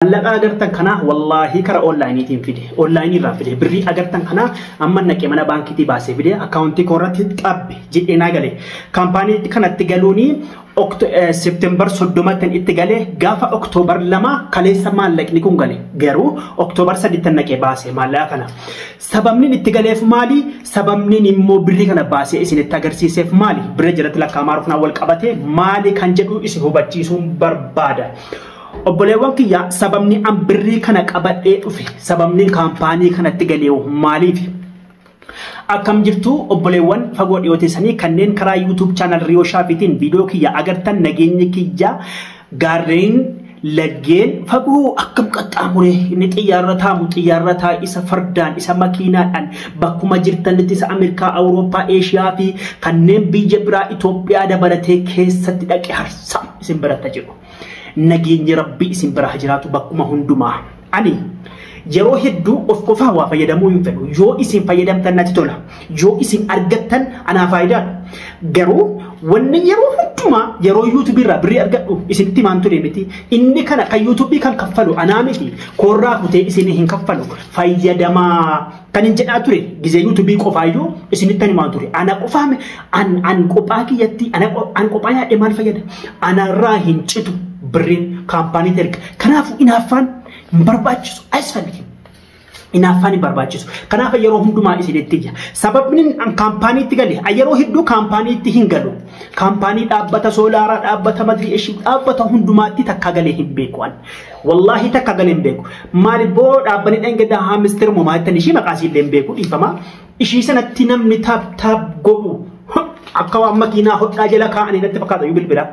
Maallaqa agartan kanaa wallaahi kara onlaayiniitiin fide. Onlaayinii irraa fide. Birrii agartan kanaa amma naqee mana baankiitii baasee fide, akkaawuntii koo irratti xabbe jedhee naa gale. Kaampaanii kanatti galuuni September 30tti itti gale, gaafa Oktoobar 2 kaleessa maallaqni kun gale. Garuu Oktoobar 3tti naqee baase maallaqa kana. Sababni itti galeef maali? Sababni immoo birrii kana baasee isinitti agarsiiseef maali? Birrii jalatti lakkaa'amaa rufnaa wal qabate maali kan jedhu isin hubachiisuun barbaada. Obboleewwan kiyya, sababni an birrii kana qabadhee dhufe, sababni kaampaanii kanatti galee maaliif? Akkam jirtu obboleewwan fagoo dhiyoo teessanii kanneen karaa YouTube channel Riyoo Shaafiitiin viidiyoo kiyya agartan? Nageenyi kiyya gaarreen laggeen fagoo akkam qaxxaamuree, inni xiyyaarra taamu xiyyaarra taa, isa fardaan, isa makiinaadhaan, bakkuma jirtanitti, isa Ameerikaa, Awurooppaa, Eeshiyaa fi kanneen biyya biraa Itoophiyaa dabalatee keessatti dhaqee harsa isin biratta jiru. Nageenyi Rabbii isin bira jiraatu bakkuma hundumaa. Ani yeroo hedduu of qofaa waa fayyadamuu hin fedhu. Yoo isin fayyadamtan natti tola. Yoo isin argattan anaa faayidaadha. Garuu wanni yeroo hundumaa yeroo yuutuubii irraa birrii argadhu isinitti himaan ture miti. Inni kana kan yuutuubii kan kaffalu anaa miti. Koorraa kutee isin hin kaffalu. Fayyadamaa kan hin jedhaa ture gizee yuutuubii qofaayyuu isinitti himaan ture. Ana qofaa an qophaa kiyyatti an qophaa nyaadhe maal fayyada? Anarraa hin citu, birriin kaampaanii erga. Kanaafuu inaaffaan hin barbaachisu. Asfalli. Inaaffaan hin barbaachisu. Kanaaf yeroo hundumaa isinitti ija. Sababni an kaampaaniitti gale, yeroo hedduu kaampaaniitti hin galu. Kaampaanii dhaabbata soolaaraa, dhaabbata madirii ishii, dhaabbata hundumaatti takka galee hin beeku an. Wallaahi takka galee hin beeku. Maali boo dhaabbanni dheengaddaa haamister moomaattan ishii maqaa isiillee hin beeku, dhiifama. Ishii sanatti namni taap taap godhu akka waan makiinaa hodhaa jala kaa'anii natti fakkaata iyyuu bilbila.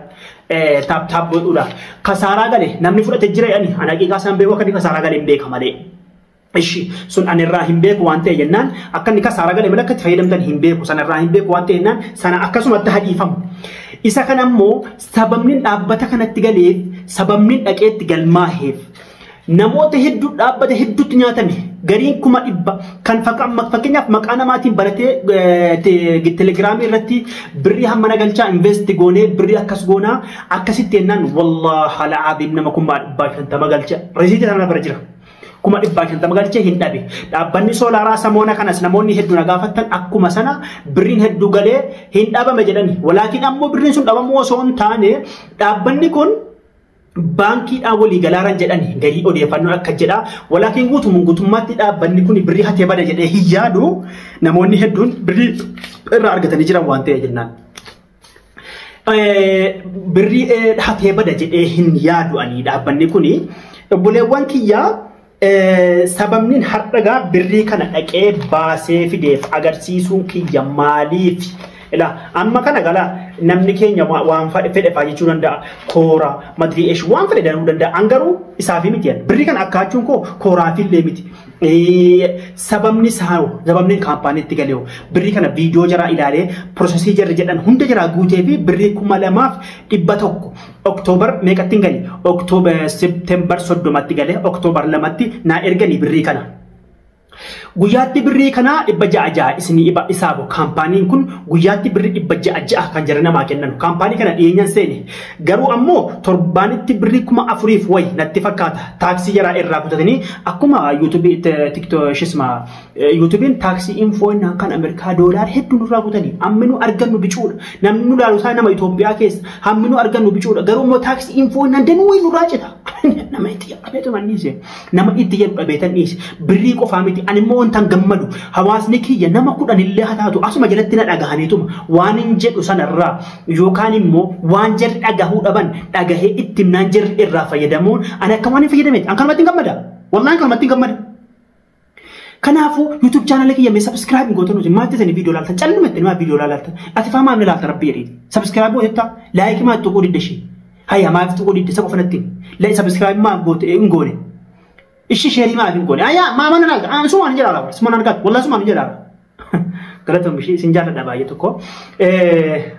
Taap taap godhuudha. Kasaaraa gale namni fudhate jira jedhani, ani haqiiqaa isaan beeku, akka inni kasaaraa gale hin beeka malee. Ishi sun ani irraa hin beeku waan ta'e jennaan, akka inni kasaaraa gale malee akka itti fayyadamtan hin beeku, sana irraa hin beeku waan ta'e jennaan sana akkasumatti hadhiifamu. Isa kana immoo sababni dhaabbata kanatti galeef, sababni dhaqeetti galmaaheef, namoota hedduu dhaabbata hedduutti nyaatame, gariin 100,000 kan fakkeenyaaf maqaa namaatiin baratee telegiraamii irratti birrii hammana galchaa, invest goonee birrii akkas goonaa akkasitti jennaan, wallaahi alaaziim nama 550,000 galcha, risiitii sana bira jira. 550,000 galchee hin dhabe. Dhaabbanni soolaaraa samoona kanas namoonni hedduu na gaafattan, akkuma sana birriin hedduu galee hin dhabame jedhani. Walaakin ammoo birriin sun dhabamuu osoo hin taane dhaabbanni kun baankiidhaan walii galaaran jedhani garii odeeffannoo akka jedha. Walaakin guutumaan guutummaatti dhaabbanni kun birrii hatee bada jedhee hin yaadu, namoonni hedduun birrii irraa argatanii jiran waan ta'e jennaan. Birrii hatee bada jedhee hin yaadu ani dhaabbanni kuni. Obboleewwan kiyyaa, sababni har'agaa birrii kana dhaqee baasee fideef agarsiisuun kiyya maaliif? Ilaa amma kana gala namni keenya waan fedhe faa jechuu danda'a. Koora, madirii eesh waan fedhe danuu danda'a. An garuu isaafi miti. Birrii kana akkaachuun koo kooraafillee miti. Sababni isaa, sababni kaampaaniitti galee birrii kana viidiyoo jaraa ilaalee, prosesii jarri jedhan hunda jaraa guutee fi birrii 2100 Oktoobar meeqatti hin gale? Oktoobar Septembar 30tti gale, Oktoobar 2tti naa erganii birrii kana. Guyyaatti birrii kana 600 isinii iba isaabu. Kaampaaniin kun guyyaatti birrii 600 kan jara namaa kennan. Kaampaanii kana dhiyeenyan seene. Garuu ammoo torbaanitti birrii 4000f wayi natti fakkaata. Taaksii jaraa irraa kutatanii akkuma yuutuubii tiktooshisma yuutuubiin taaksii infoo kan Ameerikaa doolaar hedduu nurraa kutanii, hammi nu argannu bicuudha. Namni nu laalu isaa nama Itoophiyaa keessa, hammi nu argannu bicuudha. Garuu immoo taaksii infoo danuu wayi nurraa cita. Nama itti jedhu dhiise. Nama itti jedhu dhabeetan dhiise. Birrii qofaa miti. Ani immoo wantan gammadu hawaasni kiyya nama 10 illee haa taatu asuma jalatti na dhagahaniituma waan hin jedhu sanarraa yookaan immoo waan jarri dhagahuu dhaban dhagahee itti himnaan jarri irraa fayyadamuun ani akka waan hin fayyadameeti. An kanumatti hin gammada. Wallaahi kanumatti hin gammada. Kanaafuu YouTube channel kiyya mee subscribe gootan nuti maal ta'anii viidiyoo laaltan, calluma itti maa viidiyoo laaltan, ati faa maal laaltan, rabbi jedhiiti. Subscribe gootettaa, like maal tuquu didda ishee. Hayya, maaf tuquu didda isa qofa natti. Subscribe maaf goote hin goone. Ishi share maaf hin goone. Ayyaa maa mana laalta sumaan hin jedhaa, sumaan argaatu, wallaahi sumaan hin jedhaa. Galatoon ishee isin jaalladha baay'ee tokko.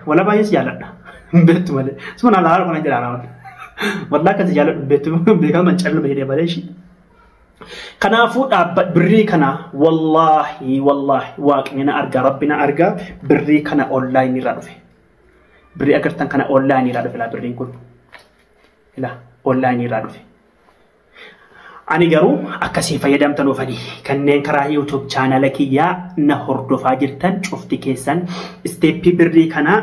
Wala baay'ee si jaalladha. Beektu malee. Sumaan alaa kana jedhaa. Wallaahi akkasi jaalladhu beektu beekaman calluma jedhee malee ishee. Kanaafuu dhaabba birrii kana wallaahi wallaahi waaqni na arga, rabbi na arga, birrii kana onlaayinii irraa dhufe. Birrii agartan kana onlaayinii irraa dhufe laa birriin kun. Ilaa onlaayinii irraa dhufe. Ani garuu akkasiin fayyadamtan oofanii kanneen karaa YouTube chaanala kiyyaa na hordofaa jirtan cufti keessan isteeppii birrii kanaa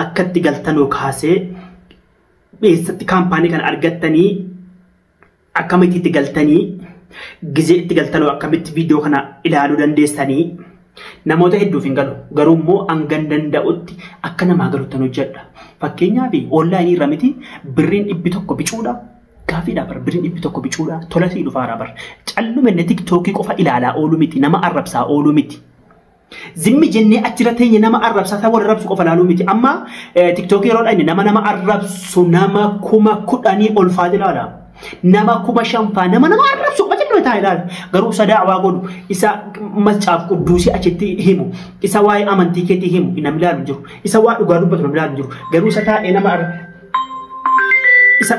akkatti galtanuu kaasee eessatti kaampaanii kana argattanii akkamitti itti galtanii gizee itti galtanuu akkamitti viidiyoo kana ilaaluu dandeessanii namoota hedduuf hin galu. Garuu immoo hangan danda'utti akka namaa galuttan hojjedha. Fakkeenyaaf onlaayinii irra miti birriin 100 bicuudha. Gaafiidha bar birriin 100 bicuudha. Tola sii dhufaara bar. Calluma inni tiktookii qofa ilaalaa oolu miti nama arrabsaa oolu miti. Zimmi jennee achirra teenye nama arrabsaa ta'uu arrabsu qofa ilaaluu miti. Amma tiktookii yeroo dhaqne nama arrabsu nama 10,000 ol fa'aa ilaala. Nama 5,000 fa'aa nama arrabsu qofa jennee taa'ee ilaala. Garuu isa daawaa godhu isa macaaf qudduusii achitti himu isa waa'ee amantii keetii himu namni ilaalu jiru. Isa waa dhugaa dubbatu namni ilaalu jiru. Garuu isa taa'ee nama isa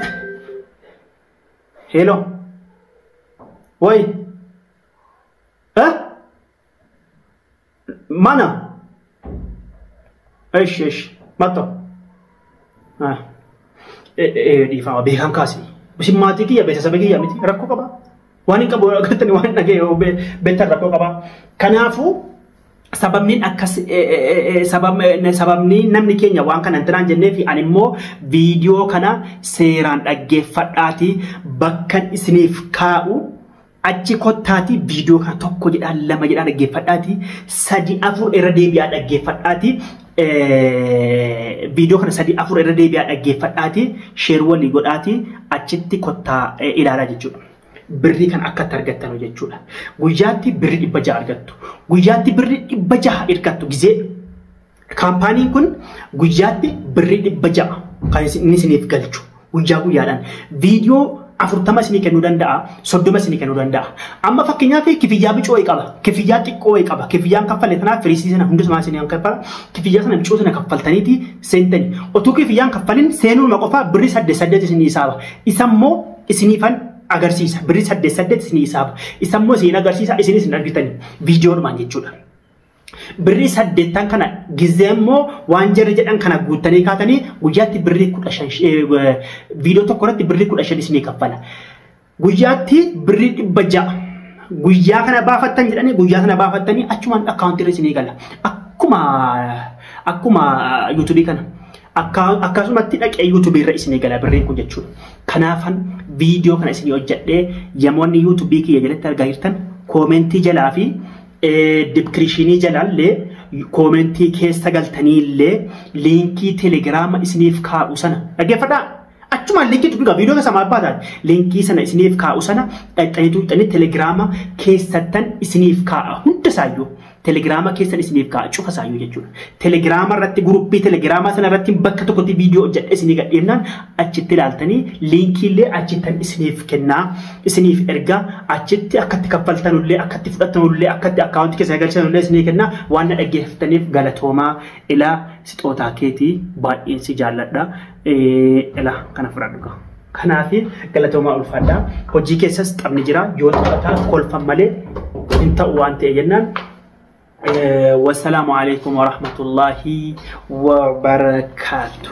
Hello. Woi. Eh? Mana? Esh esh. Matto. Ah. Dhiifama beekan kaasi. Isin maatii kiyya beeksisa kiyya miti rakkoo qaba. Waan hin qabu agartanii waan dhagee beektan rakkoo qaba. Kanaafuu sababni akkas sababni namni keenya waan kana hin jennee fi ani immoo viidiyoo kana seeraan dhaggeeffadhaati bakkan isiniif kaa'u achi kottaati viidiyoo kana 1 jedhaa 2 jedhaa dhaggeeffadhaati 3 4 irra deebi'aa dhaggeeffadhaati viidiyoo kana 3 4 irra deebi'aa dhaggeeffadhaati sheer walii godhaati achitti kottaa ilaalaa jechuudha. Birrii kan akkatti argattanu jechuudha. Guyyaatti birrii 600 argattu. Guyyaatti birrii 600 argattu gizee kaampaaniin kun guyyaatti birrii 600 kan inni isiniif galchu guyyaa guyyaadhaan viidiyoo 40 isinii kennuu danda'a, 30 isinii kennuu danda'a. Amma fakkeenyaaf kifiyyaa bicuu wayii qaba, kifiyyaa xiqqoo wayii qaba, kifiyyaan kaffale tanaaf firiisii sana hundumaa isinii kaffala, kifiyyaa sana bicuu sana kaffaltaniiti seentani. Otuu kifiyyaan kaffalin seenuuma qofaa birrii 8 isinii hisaaba. Isa immoo isiniifan agarsiisa. Birrii 8 isinii hisaaba. Isa immoo isin agarsiisa isinis hin argitani viidiyoodhumaan jechuudha. Birrii 8 kana gizee immoo waan jarri jedhan kana guuttanii kaatanii guyyaatti birrii 15 viidiyoo tokko irratti birrii 15 isinii kaffala. Guyyaatti birrii 600 guyyaa kana baafattan jedhanii guyyaa sana baafattanii achumaan akkaawuntii irra isinii gala. Akkuma yuutuubii kana akkasumatti dhaqee yuutuubii irra isinii gala birriin kun jechuudha. Kanaafan viidiyoo kana isinii hojjedhee yamoonni yuutuubii kiyya jalatti argaa jirtan koomentii jalaa fi diskiripshinii jalaallee koomentii keessa galtanii illee liinkii telegiraama isiniif kaa'u sana dhaggeeffadhaa. Achumaan liinkii tuqaa viidiyoo keessa maal baataan liinkii sana isiniif kaa'u sana dhaqxanii tuqxanii telegiraama keessattan isiniif kaa'a hunda isaayyuu telegiraama keessan isiniif kaa'a cufa isaayyuu jechuudha. Telegiraama irratti guruppii telegiraamaa sana irratti bakka tokkotti viidiyoo hojjedhe isinii gadhiifnaan achitti ilaaltanii liinkii illee achittan isiniif kennaa isiniif ergaa achitti akkatti kaffaltanullee akkatti fudhattanullee akkatti akkaawuntii keessa galchanullee isinii kennaa waan na dhaggeeffataniif galatoomaa ilaa sixootaa keetii baay'een si jaalladha. Ilaa kana fudhadhu. Kanaaf galatoomaa ulfaadha. Hojii keessas taphni jira yoo taphataa kolfan malee hin ta'u waan ta'e jennaan. Wassalaamu alaikum warahmatullaahi wabarakaatu.